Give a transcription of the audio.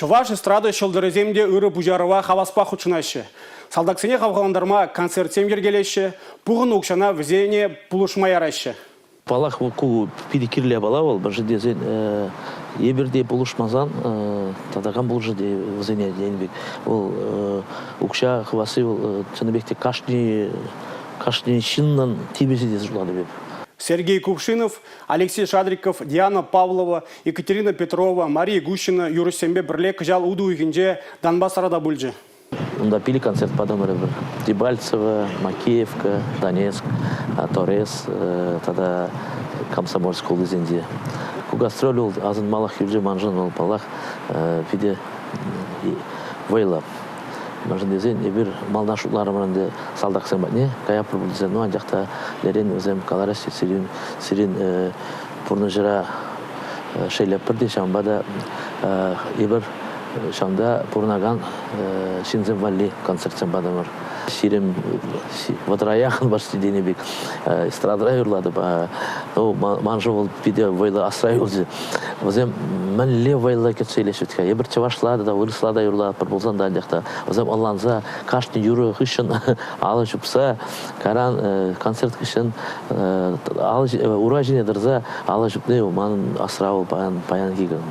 Чӑваш эстрада ҫӑлтӑрӗсем те ырӑ пуҫарӑва хаваспах хутшӑнаҫҫӗ. Салтаксене хавхалантарма концертсем йӗркелеҫҫӗ, пухӑннӑ укҫана вӗсене пулӑшма яраҫҫӗ. Паллах, ку питӗ кирлӗ япала вӑл, мӗншӗн тесен эпир те пулӑшмасан тата кам пулӑшӗ те вӗсене тенӗ пек. Вӑл укҫа хывасси вӑл чӑннипех те кашни кашни ҫыннӑн тивӗҫӗ тесе шутлатӑп эп. Сергей Кувшинов, Алексей Шадриков, Диана Павлова, Екатерина Петрова, Мария Гущина юрӑҫсемпе пӗрле кӑҫал утӑ уйӑхӗнче Донбассра та пулчӗ. Унта пилӗк концерт патӑмӑр эпир. Дебальцево, Макеевка, Донецк, Торез тата Комсомольск хулисенче. Ку гастроль вӑл асӑнмалӑх юлчӗ маншӑн вӑл, паллах, питӗ вӑйлӑ. Мӗншӗн тесен эпир малтан шутларӑмӑр ӗнтӗ салтаксем патне каятпӑр пуль тесе, ну анчах та лерен вӗсем каларӗҫ, сирӗн, сирӗн пурнӑҫӑра шеллетпӗр те ҫавӑнпа та эпир ҫавӑнта пурӑнакан ҫынсем валли концертсем патӑмӑр. 20 вӑтӑра яхӑн почти тенӗ пек эстрадӑра юрлатӑп. Ну, маншӑн вӑл питӗ вӑйлӑ асра юлчӗ. Вӗсем мӗнле вӑйлӑ кӗтсе илеҫҫӗ-ха. Эпир чӑвашла та, вырӑсла та юрлатпӑр пулсан та, анчах та вӗсем ӑнланса кашни юрӑ хыҫҫӑн алӑ ҫупса, кайран концерт хыҫҫӑн ура ҫине тӑрса алӑ ҫупни манӑн асра вӑл паян, паянхи кун.